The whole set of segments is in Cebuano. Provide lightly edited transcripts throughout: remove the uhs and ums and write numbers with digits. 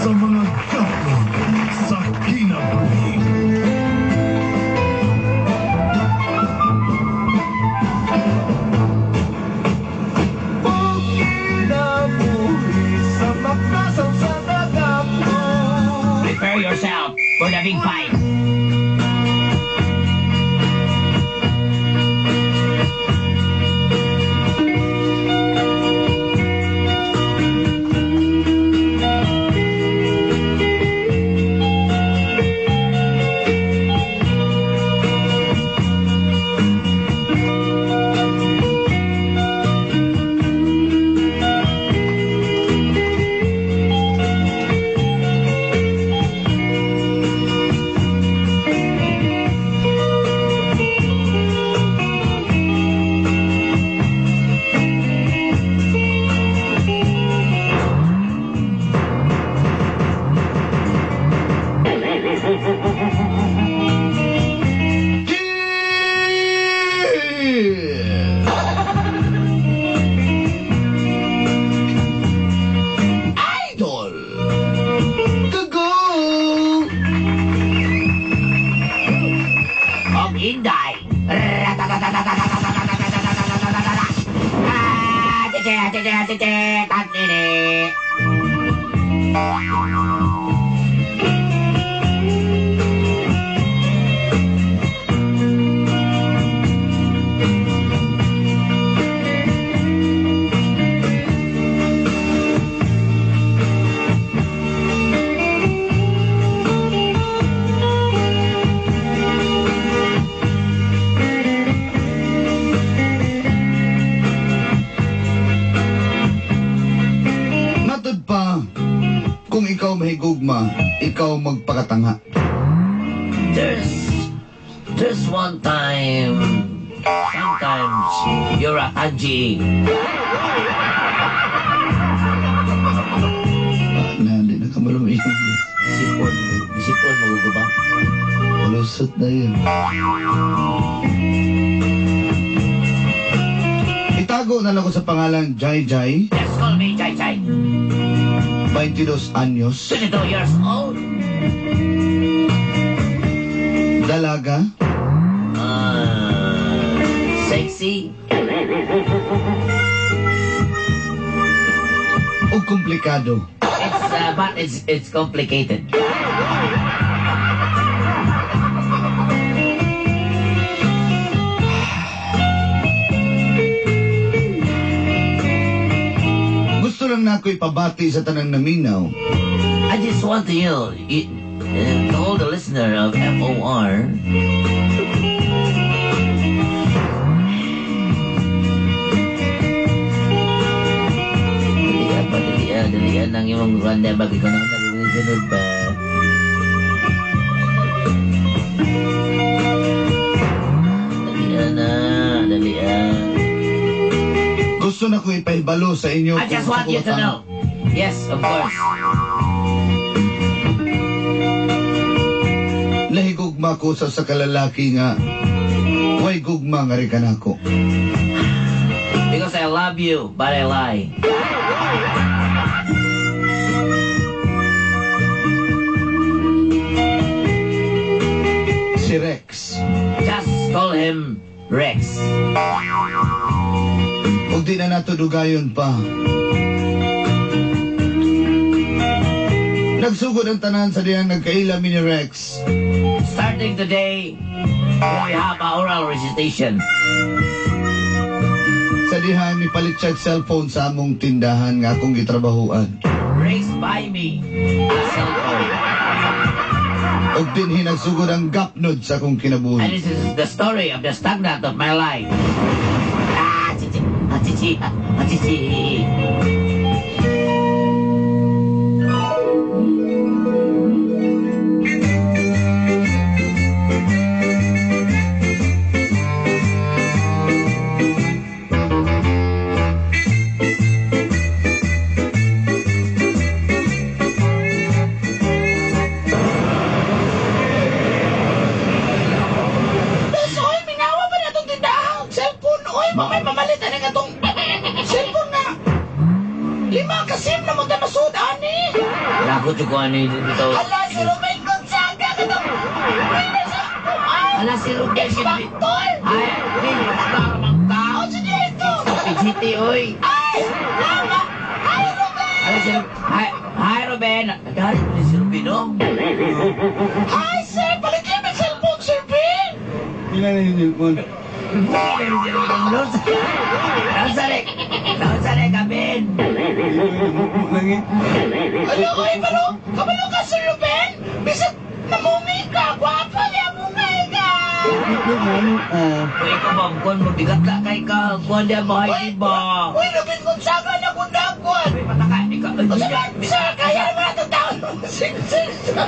Sa mga gapnod sa kinabuhi. Kinabuhi sa makasaw sa kagapnod. Prepare yourself for the big fight. Idol! Go-go! Og Inday. Ah, tete, tete, tete, tatnini. Matud pa, kung ikaw mahigugma, ikaw magpakatanga. There's one time, sometimes you're a tangi. Ah, na, di na kamalong English. Sipon, sipon maguguba. Malusot na yun. Itago na lang ko sa pangalan Jai Jai, Just call me Jai Jai. 22 anyos, 22 years old. Dalaga, Sexy. Ug komplikado. It's but it's complicated. Gusto lang nako ipabati sa tanang naminaw. I just want to to all the listener of FOR. Dalian pa, dalian, dalian ang imong randa bagay ko na nagsunod ba. Dalian na, dalian. Gusto na ko ipahibalo sa inyo. I just kung want sa you to kuwatang know. Yes, of course. Nahigugma ko sa kalalaki nga way gugma nga rin kanako. Because I love you, but I lie. Si Rex. Just call him Rex. Ug di na nato dugayon pa. Nagsugod ang tanan sa diyang nagkaila mi ni Rex. Starting today, we have our oral recitation. Sa dihang nipalit siya cellphone sa among tindahan nga akong gitrabahuan. Rex buy me a cellphone. Ug dinhi nagsugod ang gapnod sa akong And kinabuhi. this is the story of the stagnant of my life. Ah, chichi, ah, chichi, ah, chichi. Oy, minawa pa na itong tindahan. Cellphone, oy, mamay mamalitan na nga itong cellphone na. Ako jud ni dito. Hala, si Ruben Gonzaga! Katong... Winner sa... Ay! Ala si Ruben X Factor! Ay, di star man ka. Oh, sige ito! PGT oy. Ay! Tama! Hi, Ruben! Ala si Hi, hi Ruben. Dari ni si Ruben no? Hi, sir! Palit niya may cellphone, Sir Ben! Pila na yung cellphone? Nausare ka, Ben. Lagi. Ano ko, pero kabalo ka, Sir Ruben? Bisag namungi ka, gwapo niya, mungi ka! Ano? Ah. Uy, ikaw ba, kuwan mo, bigat ka kay ka, kuwan diya ba, hindi ba? Uy, Ruben Gonzaga na kundagwan! Uy, pataka, ikaw, ay, O sa sir, kaya naman ito tao ng sing-sing, sir!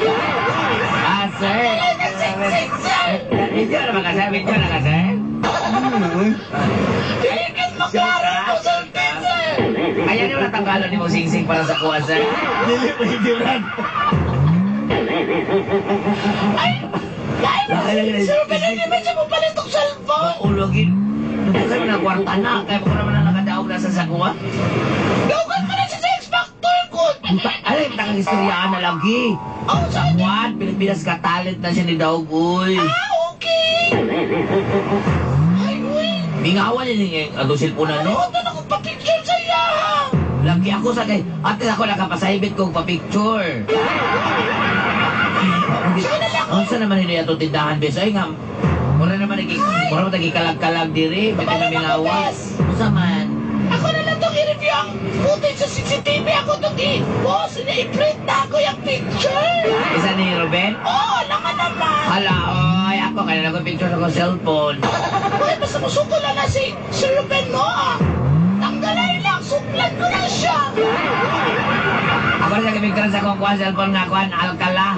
Ah, sir. Kaya ng sing-sing, sir! Video naman ka, sir, video na ka, sir. Ano na, oy? Tingin maklaro ito, sir, Ben, sir! Kaya niyo natanggalan ni mo sing-sing para sa kuwan, sir. Dili pwede, Brad. Ay! Kaya Sir Ruben, hindi man siya palit tong cellphone! Ulogin. Nagkakaroon na kwarta na, kaya ko naman na nakadaog na sa sakuha. Dawagan mo na siya sa X-Factor ko! Puta, alay, takang istoryaan na lagi. Oh, saan niya? Juan, Pilipinas ka talent na siya ni Daog, uy. Ah, okay! Ay, uy! Mingawan niya niya ang atong cellphone Ano? no? Ano akong pa-picture sa iya? Lagi ako sa kay, ate ako nakapasahibit kong pa-picture. Sige na lang. Unsa naman ini atong tindahan bes? Ay nga, mura naman nagi, mura man kalag-kalag diri, bitin na Kabalo na ko, mingawan. bes. Unsa man? Ako na lang itong i-review ang footage sa CCTV. Ako itong i-post na i-print na ako yung picture. Isa ni Ruben? Oo, oh, naman. Hala, oy, ako kaya na picture sa akong cellphone. Uy, basta musuko lang na si Sir Ruben, no? Ah. Tanggalay lang, suklan ko na siya. Ako na sa picture sa akong kuwan cellphone nga kuwan Alcala.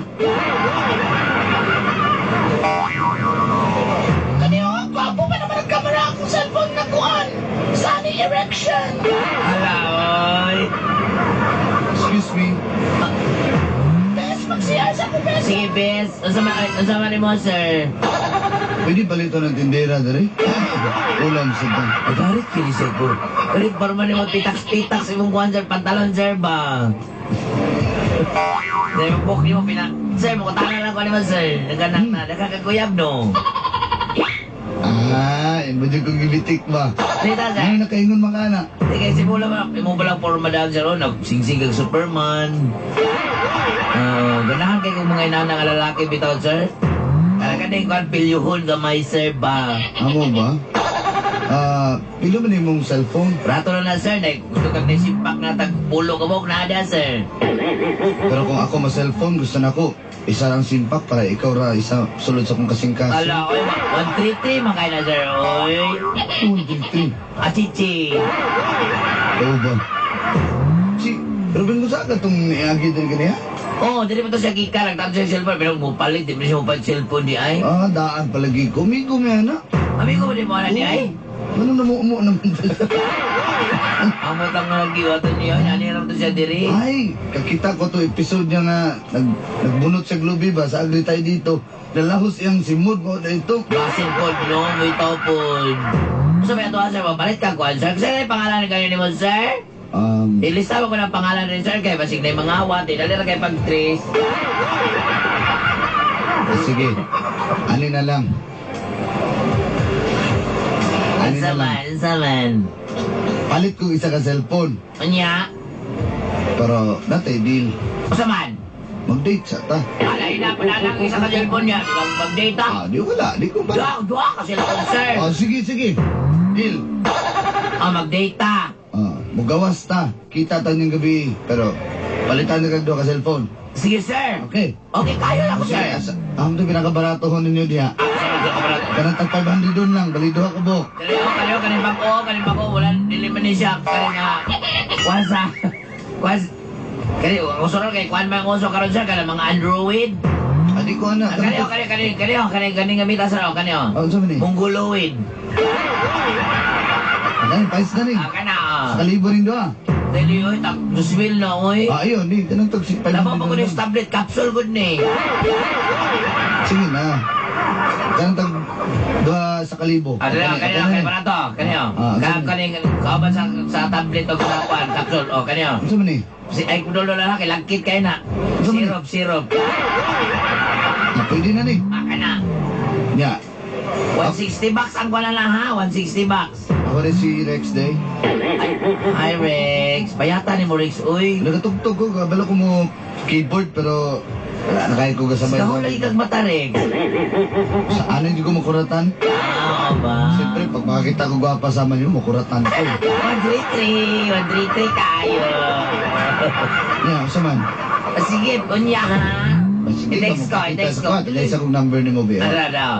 Kaniyo, gwapo pa naman ang kamera akong cellphone na kuan. Sunny erection. Hala, oy. Excuse me. Bes, mag-CR sa ako, bes. Sige, bes. Unsa man nimo, sir? Pwede balito ng tindera, dere? Ulam sa ta. Agarit kini sir ko. Garit parman nimo pitaks-pitaks imong kuwan sir pantalon sir ba. Sir, buk nimo pina. Sir, mo kutana lang ko nimo sir. Naganak na, nagkakakuyab no. Ah, mo dyan kong gibitik ba? Dita sir. Ano nakaingon mga anak? Di kay simula man imo ba lang forma daan sir oh, nagsingsing kag Superman. Ah, ganahan kay kung mga inana nga lalaki bitaw sir. Talaga din kuan pilyuhon gamay sir ba. Amo ba? Ah, pila man imong cellphone? Rato na na sir, dahil gusto kag simpak na tag pulo ka mo na sir. Pero kung ako ma-cellphone, gusto na ko. Isa lang simpak para ikaw ra isa sulod sa kong kasingkasin. Ala, oy, 133 man kay na sir, oy. 1, 2, 3. Achichi. Oo ba? Si Ruben Gonzaga itong niagi din kaniya? Oh, dili pa to siya gikan nagtaon siya cellphone pero mupalit di man siya mupalit cellphone di ay. Ah, daan palagi ko. Migo may anak. Amigo mo di mo na di ay. Ano namuumo naman Ang matang nga giwaton niya, ani ra to siya diri. Ay, kakita ko to episode niya nga nagbunot sa Globe ba sa agri tayo dito. Lalahos iyang simod mo na ito. Basin pod no, may tao pod. Unsa may ato sir, mapalit ka kuan sir. Kasi ano pangalan kayo ni mo sir? Ilista mo ko ng pangalan rin sir kay basig na yung mga awat, di dali ra kay pag-trace. Sige. Ani na lang. Ani Unsa na lang. man, unsa man. Palit ko isa ka cellphone. Unya, Pero natay deal. unsa man? Mag-date sa ta. Ala ina pa na lang isa ka cellphone niya, mag-data. Ah, di wala. Di ko ba? Duha, duha ka cellphone sir. Ah, sige, sige. Deal. Ah, mag-data. Ah, mugawas ta. Kita ta niyang gabi. Pero palitan na kag duha ka cellphone. Sige sir. Okay. Okay, kayo lang ako Sige, sir. asa, ang ito pinakabarato ho ninyo diha. Ah, sir, sir, kabarat. Kanang tag 500 doon lang, bali duha ka buok. Dali ako, kaliw, kanin bako, kanin bako, wala, dili man ni siya, kanin nga, kuwan sa, kuwan, kani, ang uso ron kay kuwan man ang uso karon sir, kanang mga Android. Adi ko ana. Ah, kani, oh, kani, kani, kani, oh, kani, kani nga mita sir, oh, kani, oh. Ah, unsa man ni? Mongoloid. Kani pais na ni. Ah, kana, ah. Sa kalibo rin duha. Dili, oy, tag, 2,000 na, oy. Ah, ayun, di kanang tag 500. Labaw pa ko doon ni lang. tablet, capsule good ni. Sige na. Kanang tag duha sa kalibo. Ah, dali, kanina, kanina pa na to. Kanina. Ah, Ka ganun. kaning kauban sa tablet o sa kuan, capsule. Oh, kanina. Unsa man ni? Si ay kudol na lang, lagkit kay na. Unsa man ni? Syrup, syrup. Ah, pwede na ni. Ah, kana. Nya. $160 ang kuan na lang ha, $160. Ako rin si Rex Day. Hi Rex, bayata ni mo Rex, uy. Nagatugtog ko, kabalo ko mo keyboard pero wala na kaya ko kasabay. Sa lagi kag mata Rex. Sa ano hindi ko makuratan? Ah, ba. Siyempre, pag makakita ko gwapa sama niyo, makuratan ko. 133, 133 tayo. Nya, unsa man? Ah, sige, unya ha. Sige, I-text ko, makakita i-text sa ko. kuwan. Dahil sa kong number ni mo, Bea. Ara daw.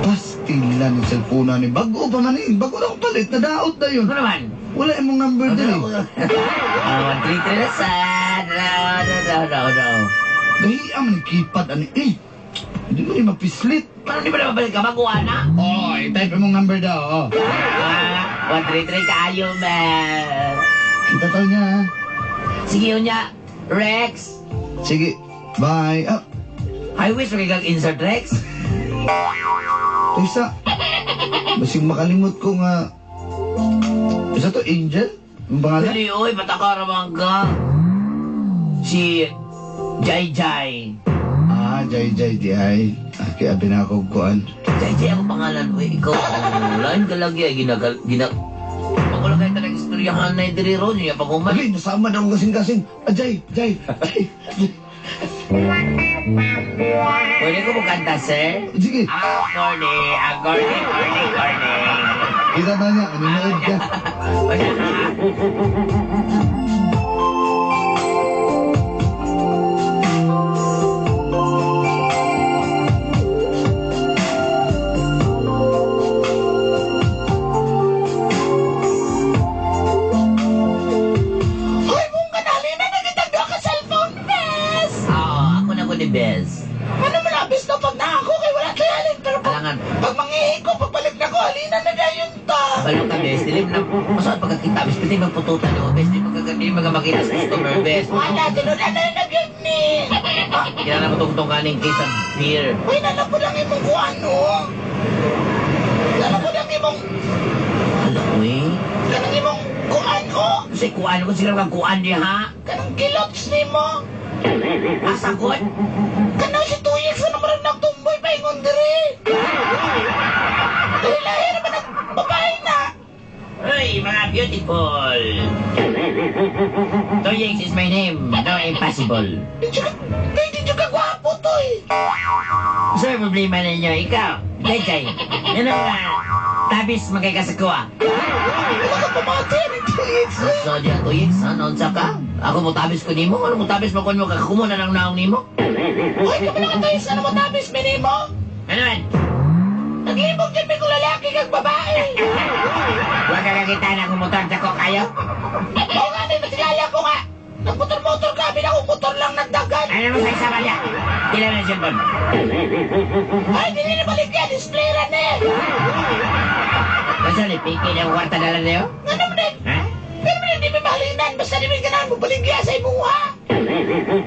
Pastila ni cellphone ni. Bago pa man eh. Bago na akong palit. Nadaot na yun. Ano naman? Wala imong number din eh. Ah, 133 na sad. No, no, no, no, no. Gahiya man ni keypad ani eh. Hindi mo ni mapislit. Paano di ba na mabalik ka? Baguha na? Oh, i-type imong number daw. Oh. Ah, 133 kayo, man. Kita tayo niya ha. Sige, unya. Rex. Sige. Bye. Ah, I wish may kang insert, Rex. Taysa. Basig makalimot ko nga. Isa to, Angel? Yung pangalan? Dali, oy, patakara man ka. Si Jai Jai. Ah, Jai Jai di ay. Ah, kaya binakog kuan. Jai Jai ang pangalan, oy. Ikaw, oh, lain ka lagi ay ginagal, gina... Pag wala kayo talagang istoryahan na diri ron, yung pag-uman. Ay, nasama na akong kasing-kasing. Ah, Jai, Jai, Jai. Pwede ko magkanta, sir? Sige, Ah, corny, ah, corny, corny, corny. kita tayo niya. Ano ka? Hoy, mong kanalina na kitang duha ka cellphone, bes! Oo, ako na ko ni Bez. Ano mo labis no pag na ako kay wala kay halin pero pag, Alangan. pag mangihi ko pagbalik na ko halina na dayon ta. Balo ka, Bez. Dilim na, masakit pagkakita, Bez. Pwede magpututan ako, Bez. Di magkakita, makita sa customer, Bez. Wala tinud na na gyud ni. Ah, kailangan mo tungtong kaning case of beer. Hoy, nala ko lang imong kuan no. Nala ko lang imong Hala, uy. kanang imong kuan o Kasi kuan ko sila kang kuan di ha? kanang kilots nimo. Asa ko? Kanang si Tuyek sa naman nagtumboy pa ingon diri. Dahil lahi naman ang babae na. Uy, mga beautiful. Toyings is my name. No, impossible. Di ka, di ka gwapo to eh. Sir, problema ninyo. Ikaw, Jay. Yan ang tabis magkakasakuha. Wala ka pamati ni Tuyek. So, diyan, Toyings, ha? Noon sa ka? Ako mo tabis ko nimo? Ano mo tabis mo kun mo? Kakumo na lang naong nimo? Hoy, kami na tayo sa mo tabis minimo. Ano man? Naglibog dyan may kung lalaki kag babae. Huwag ka kakita na kumutor sa ko kayo? Oo nga, may matigala ko nga. Nagmotor-motor kami na akong motor lang nagdagan. Ano mo sa isa balya? Tila na yung cellphone. Ay, dili na balik yan. Display ra na eh. Kasi ni Piki na ang kwarta na lang niyo? Nga naman eh. Ha? Nga naman hindi may mahalinan. Basta di may ganahan mo baligya sa imuha.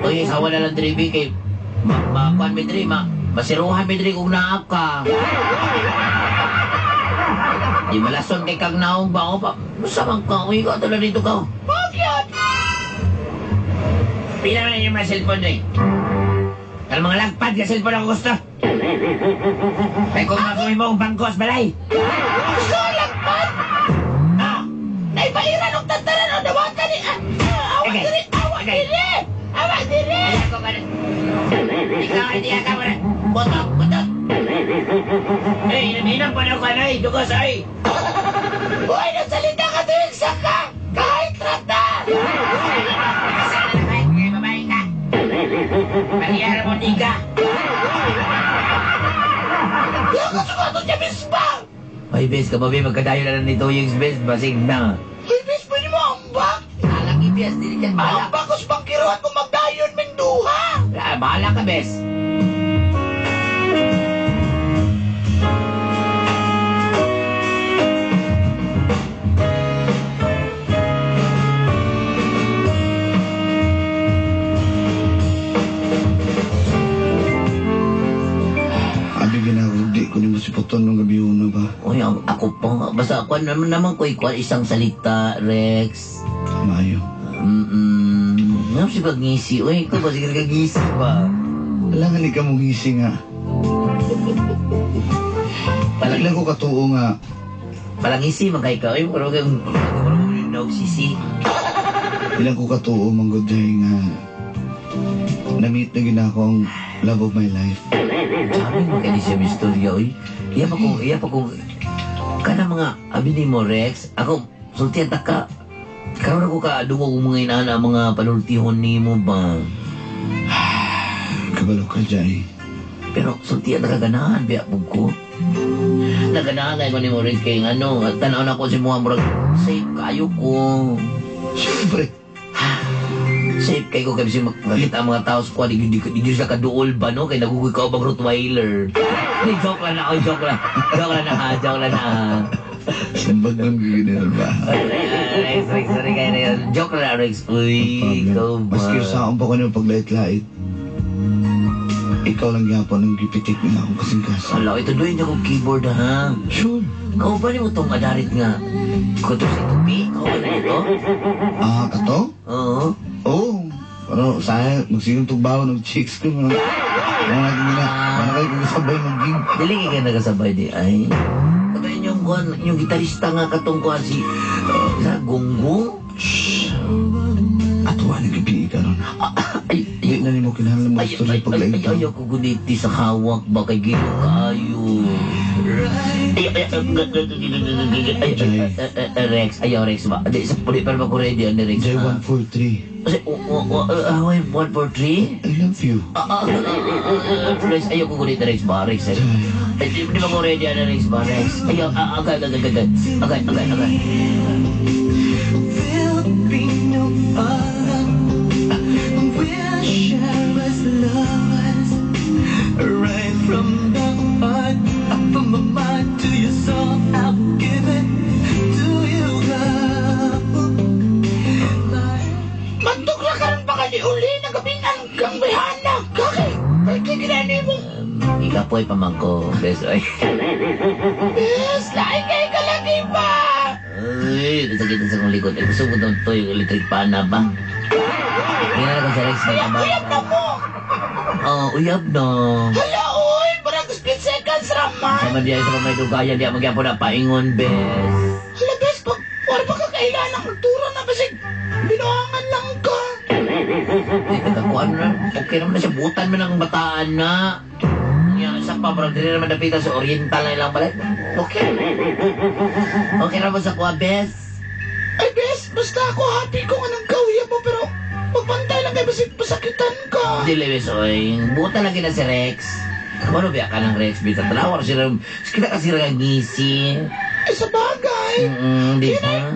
Uy, sawa na lang diri kay ma ma kuan mi diri ma masiruhan mi diri kung naap ka. Di malason kay kag naong ba o pa. Basta man ka, uy ka tala dito ka. Bakit? Pila man yung mga cellphone diri. Ang mga lagpad ka cellphone ako gusto. Kay kung makuha mo ang bangkos balay. Gusto ko lagpad. Ah, naipairan og tantaran o dawatan ni. Ah, ah, awa Okay. diri, awa Okay. diri. Awa diri. Ay, ako ka na. Ikaw hindi ka mo na. Botok, botok. Ay, inam pa na ako ano eh. Dugos ay. Hoy, nagsalita ka tuwing saka. Kahit rata. Kasama na kahit may babae ka. Pariyara mo di ka. Lakas ko ito niya, mispa. Ay, bes, kababi, magkadayo na lang nito yung bes, basig na. Hoy, mispa ni mo, ambak. Alaki, bes, dili ka, bahala. Ambak ko sa bangkiruan mo magdayon, menduha. Ah, bahala ka, bes. Abi ginagod di ko Basta kuan naman naman ko ikuan isang salita, Rex. Maayo. Ngam si pagngisi. Uy, ikaw ba sige kagisi ba? Alam nga ni ka mong ngisi nga. Palang, Ilang ko katuo nga. palangisi man kay ka. Uy, mura kang mura mo rin sisi. Ilang ko katuo manggod jay nga. Na-meet na gina ako ang love of my life. Sabi mo kay di siya mistorya, uy. Iya pa ko. Kana mga abi ni mo, Rex. Ako, sultian ta ka. Karon ako ka dungog og mga inana mga panultihon nimo ba. Kabalo ka jay. Pero sultian ta ka ganahan biya pug ko. Naganahan kay ko ni mo Rex kay ano, tanaw na ko si muha murag safe kayo ko. Siyempre. Safe kay ko kay bisag makakita ang mga tao sa kuha, di sila kaduol ba no kay nagugoy ka bang Rottweiler. Di joke lang na, oy, joke lang. Joke lang na, ha, joke lang na. Ha. Sambag lang giginil ba? Rex, Rex, sorry kayo na yun. Joke lang na, Rex. Uy, ikaw ba? Maski sa akong pa ko niyong paglait-lait. Ikaw lang gyapon ang gipitik na akong kasing-kasing. Ala, ito doon niya kong keyboard, ha? Sure. Ikaw ba ni mo itong adarit nga? Kuto sa tupi? Ikaw ba na ito? Ah, kato? Oo. Oo. Pero saya, magsigong tugbaw ng chicks ko. Mga mga gina, mga kayo kung kasabay mag-gig. Dili kay kayo nagasabay di ay. Kato inyong kuan, inyong gitarista nga katong kuan si sa Gunggong. Shhh. Atuwa ng gabi ka ron. Ay, Di ay, na nimo kinahanglan mo ay, istorya ay, ay, paglait. ay, ayaw ko guniti sa hawak ba kay Gino kaayo. Ay, ay, ay, ay, ay, ay, ay, Rex, ayaw Rex ba? Di, sa puli pero ba ko ready ani Rex? Jay ah. 143. Kasi, 1, 4, 3? I love you. Rex, ayaw ko guniti Rex ba? Rex, eh. Jay. Ay, di ba ko ready ani Rex ba? Rex, ayaw, agad, agad, agad, agad, agad, agad. Filipino love. We'll share as lovers right from the heart, from my mind to your soul. I'll give it to you, girl. My Mantok na karon pa ka ni uli, nagabinan kang bayhana. Kaki, perti ginani mo. Ikapoy pa man ko, bes, ay. Bes, lain kay ka lagi ba? Ay, sakit sa kong likod. Ay, gusto ko to yung electric pana ba? Ngayon na ko sa Rex ng Uyab taba. na mo. Oh, uyab no. Hala, oy, parang split seconds raman. Sama diya sa may dugayan, diya magyapon na paingon, bes. Hala, bes, pag wala pa ka kailan ang kultura na basig, binuhangan lang ka. Di, nagkakuan na. Okay naman na siya. Butan man ang bataan na. Nga, sa pa, parang dili naman dapitan sa oriental na ilang balay. Okay. Okay naman sa kuha, bes. Ay, bes, basta ako happy ko nga nang kauyab mo, pero magbantay lang kay basig pasakitan ka. Dili, bes, oy. Butan lang na si Rex. Ano biya ka ng Rex? Bisa tanawa sila. Kita kasi rin ang ngisi. Ay, sa bagay. Di ba?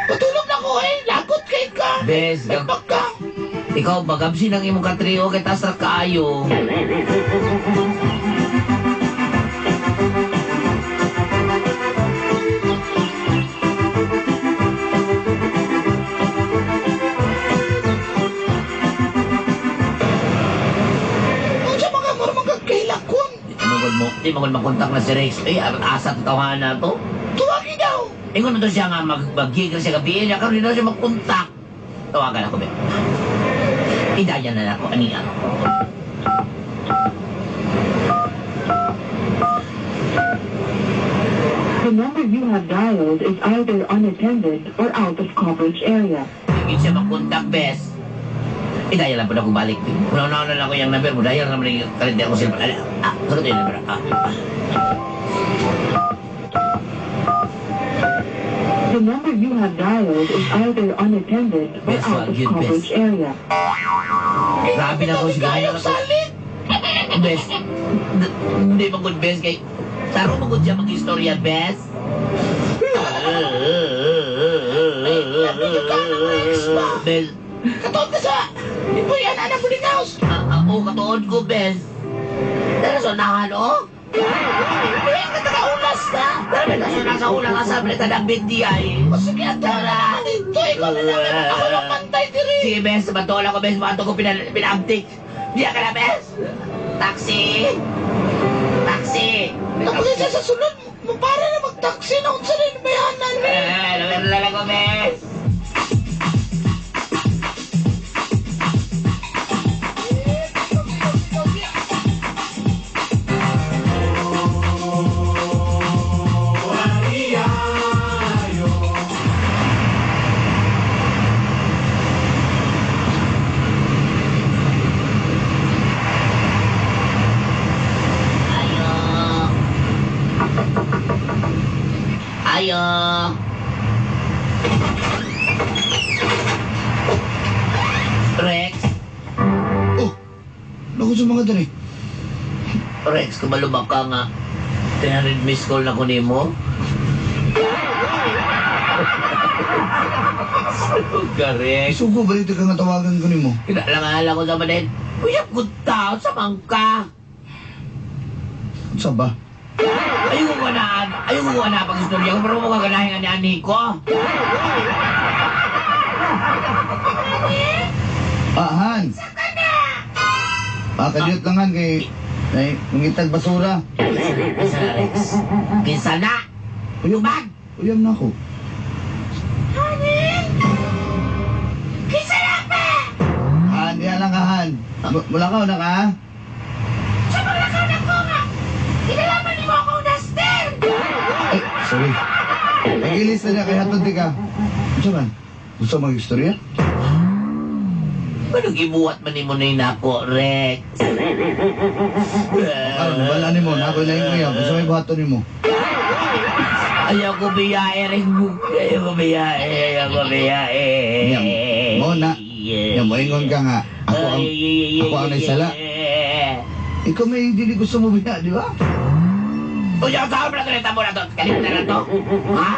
Patulog na ko, eh. Lagot kay ka. Bes, May pagka. Ikaw, bagabsin ang imong katrio kay taas ra kaayo. Unsa mga mura mga kailakon? Ano gud mo? Di man gud makontak na si Rex. Ay, asa to tawhana to. Tuwagi daw. Ingon mo to siya nga mag-gig siya gabi niya karon di na siya magkontak. Tawagan ako be. Idaya na lang ako aniya. The number you have dialed is either unattended or out of coverage area. Hindi siya makontak, bes. Idaya lang po na akong balik. Una-una na lang ako yung number mo. Dahil naman yung kalindi ako sila. Ah, sagot yung number. Ah, ah. The number you have dialed is either unattended or Bes, out of wag yun, bes. coverage area. Grabe na ako siguro. Kayong salit. Bes, hindi man good, bes. Kay, taro man good siya mag-istorya, bes. Bes, Katuod ka sa Ibuyan na boarding house. Oo, katuod ko, bes. Tara sa unahan, oh. Ibuyan ka taga-ulas na. Tara, may kaso nasa ulang asa, may tadambit di ay. O sige, tara. Dito, ikaw na lang. Ako lang pantay diri. Sige, bes, bantuan ako, bes. Banto ko pinaabtik. Diya ka na, bes. Taxi! Taxi! Tapos siya sa sulod, mapara na. taxi na unsa rin bayanan ni. Eh, Lola Gomez. Ayo. Ayo. Rex, Oh! Naku sa mga dali. Rex, kumalubak ka nga. 300 missed call na ko nimo. Suga, Rex. Isugo ba dito ka nga tawagan ko nimo? Kinaalang-alang ko sa manin. Uy, good tao sa mangka. Unsa ba? Ayoko ko na, ayoko ko na pag-istorya ko, pero mo kaganahin nga ni ani ko. Ah, Han! Ah, kadiyot lang Han kay... Ay, mangitag basura. Kinsa na, Rex? Kinsa na? Uyam, Tubag! uyam na ako. Kinsa na pa? Han, diya lang ka, Han. Mula ka, una ka, ha? Sa mga lakaw na ko nga. Kinalaman nimo akong duster. Ay, sorry. Nagilis na niya kay hatod di ka. Unsa man? Gusto mag-istorya? Ano gibuhat man nimo ni nako, Rex? Karon, wala nimo, na ako ilaing uyab. Unsa may buhaton nimo? Ayaw ko biyahe, Rex. Ayaw ko biyahe, ayaw ko biyahe. Nya, mo na. Nya, moingon ka nga. Ako ang nagsala. Ikaw may dili gusto mo biya, di ba? Uy, ang saan mo na ito? Mo na ito. Kalimutan na to. Ha?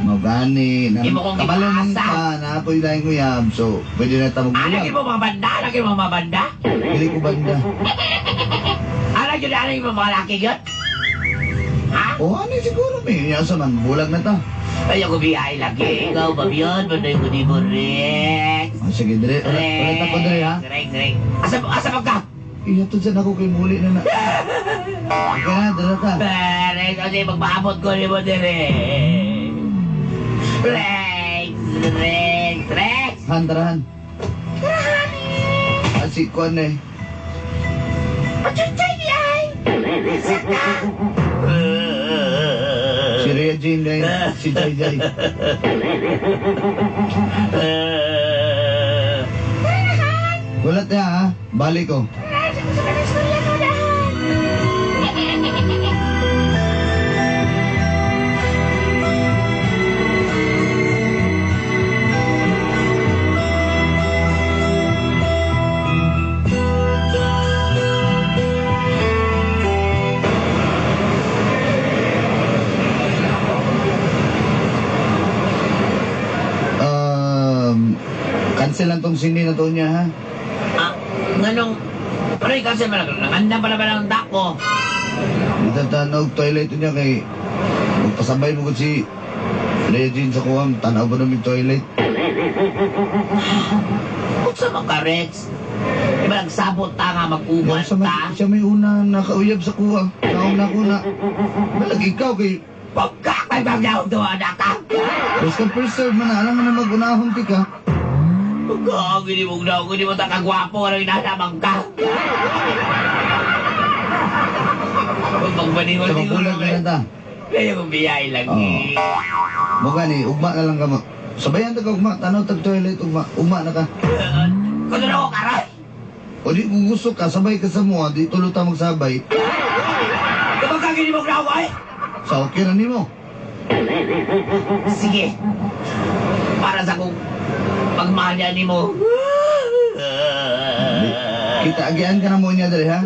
Magani, na, Imo kong kabalo man gipaasa. ka, na ako ilaing uyab. So, pwede na ta Anak magbulag. mo mga banda? Anak mo mga banda? Dili ko banda. Anak yun, anak mo mga laki yun? Ha? O, ano siguro may nya sa man, bulag na ta. Ayaw ko biyahe lagi. Ikaw ba yun? Banday ko di mo, Rex. Ah, sige, dire. Ulit ako dire, ha? Rex, Rex. Asa, asa pa ka? Ihatod sa ako kay muli na na. Okay na, dara ka. Rex, o sige, magpaabot ko ni mo dire. Rex, Rex, Rex. Han, tarahan. Ah, si Kwan eh. Pachuchay di ay. Kinsa ka? Si Rhea Jane eh. Si Jai Jai. Tara na Han. Wala tayo ha. Balik ko. Tara, sa gusto ka ng istorya ko na Han. Cancel lang tong sini na to niya ha. Ah, nganong, pero ikaw siya malag, nanganda pala ba ng dako? Itatanog toilet niya kay magpasabay mo ko si Rhea Jane sa kuwam. Tanaw ba namin toilet? Unsa man ka, Rex? Di ba nagsabot ta nga mag-uban Yan, sa ta? may, siya may una nakauyab sa kuwa. Nauna ko na. Balag ikaw kay Pagkakay bagyaw do, anak ka! First come first serve man na. Alam mo na mag-unahon ti ka. Pagkakagini mo na, gini mo ta kagwapo, ano inasamang ka? Pagbanihol Sa magulag na ta. Kaya kong biyay lagi. Mo gani, ugma na lang ka mo. Sabayan ta ka ugma, tanaw tag toilet, ugma, ugma na ka. Kuno na ako karon. O di kung gusto ka, sabay ka sa mua, di tulo ta magsabay. Kapag kagini mo na ako ay. Sa okay ra nimo. Sige. Para sa kong pagmahal niya ni mo. Kita agian ka na mo niya diri ha.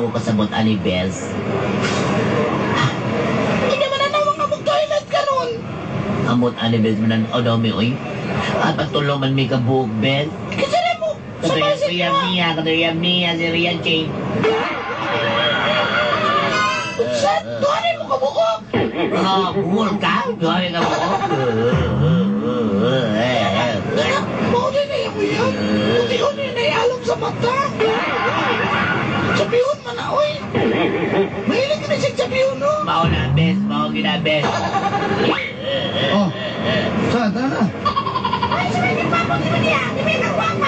Wala ko kasabot ani, Bes. Hindi man na mga mag-toilet karon. Amot ani, Bes, manan-aw daw mi, oy. At pagtulong man mi kabuok, Bes. Kasi na mo, Kato sabay sa yung inyo. Mia, kato yung Mia, si Rian Chain. Unsa? Tuhanin mo kabuok. Oh, buol ka? Duha ka buok? Mao din na yung uyab. Puti-un na ialom sa mata. Tsabihon man na, oy. Mahilig ka na siya tsabihon, no? Mao na, Bes. Mao gina, Bes. Oh, saan? Tara na. Ay, sabi ni Papa, di ba niya? Di ba nagwapa?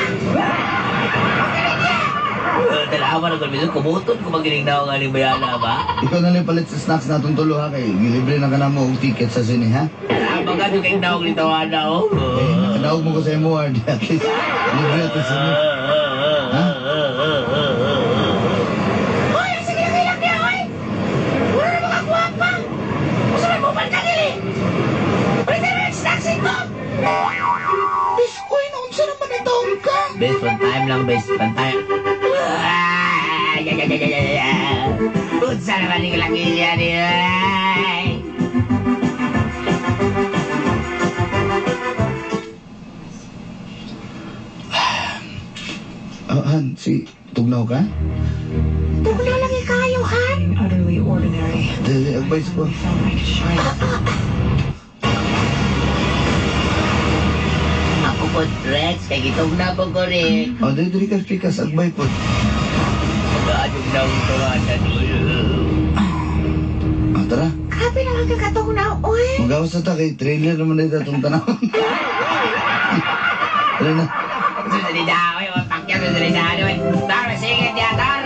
Talawa na kami. Kumutot ko maginig na ako nga ni Bayana ba? Ikaw na lang palit sa snacks natong tulo ha kay gilibre na ka na mo og ticket sa sine ha. Tama ka yung kay naog ni Tawana, oh. Eh, nakadaog mo ko sa imo ward at least libre ato sa sine. Ha? Oy, sige, kailang niya, oy! Wala na mga gwapa! Gusto may bupal ka gili! Pwede na yung snacks ito! Bis, oy, naunsa naman ang taon ka? Bes, one time lang, bes. One time. Ah, ya, ya, ya, ya, ya, ya. Unsa naman yung laki yan, ay. Oh, Han, si tugnaw ka? Tugnaw lagi kayo, Han! Utterly ordinary. Dili advice ko. I felt I could shine. Ako po, Rex, kay gitugna po ko, Rex. Oh, dili dili ka pikas agbay po. Magaan yung naog Tawana. Ah, tara. Grabe naman ka katugnaw, oy! Magawas na ta kay trailer naman dito itong tanawon. Tara na. Susunod na, oy, mapakya, susunod na, oy. Tar, sige, diya, tar.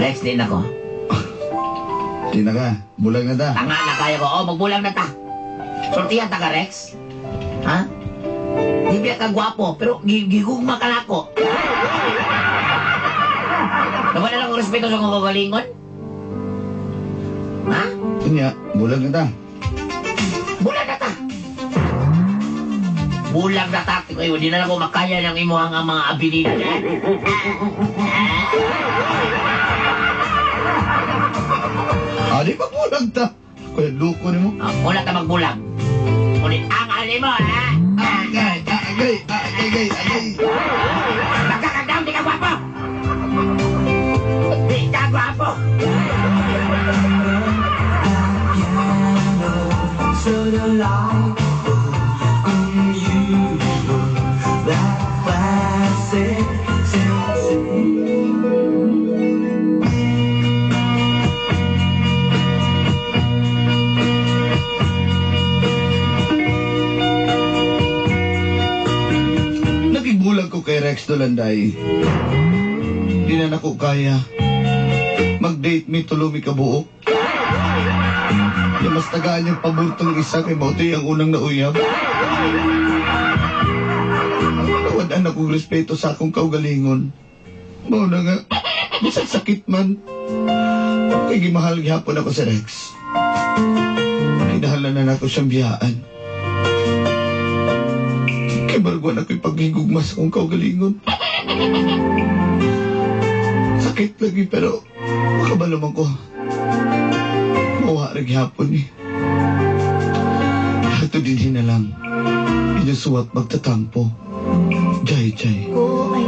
Rex, din ako. Di na ka. Bulag na ta. Tanga na kaya ko. Oh, magbulang na ta. Sortihan ta ka, Rex. Ha? Di biya ka gwapo, pero gigugma ka nako. Nawala lang ang respeto sa kong kagalingon? Ha? Unya, bulag na ta. Bulag na ta! Bulag na ta. Ay, hindi na lang ako makaya ng imuhang ang mga abilidad. Ah, di ba bulag ta? Kuya, luko ni mo. Ah, wala ta magbulag. Ngunit ang ali mo, ha? Agay, agay, agay, agay. Magkakagdaw, di ka gwapo! Di ka gwapo! So delightful, unusual, that classic sensation. Nakibulag ko kay Rex Dolanday. Di na nako kaya. Mag-date mi tulo mi kabuok. Di mas tagaan yung pabortong isa kay Mautoy ang unang nauyab. Nawadaan akong respeto sa akong kaugalingon. Mao na nga, bisag sakit man. Kay gimahal gihapon ako si Rex. Kinahalan na nako siyang biyaan. Kay barguan ako'y paghigugma sa akong kaugalingon. Sakit lagi pero makabalo man ko. Mawa ra gihapon eh. Ato din na lang. Inyong suwat magtatampo. Jay, jay. Ko ay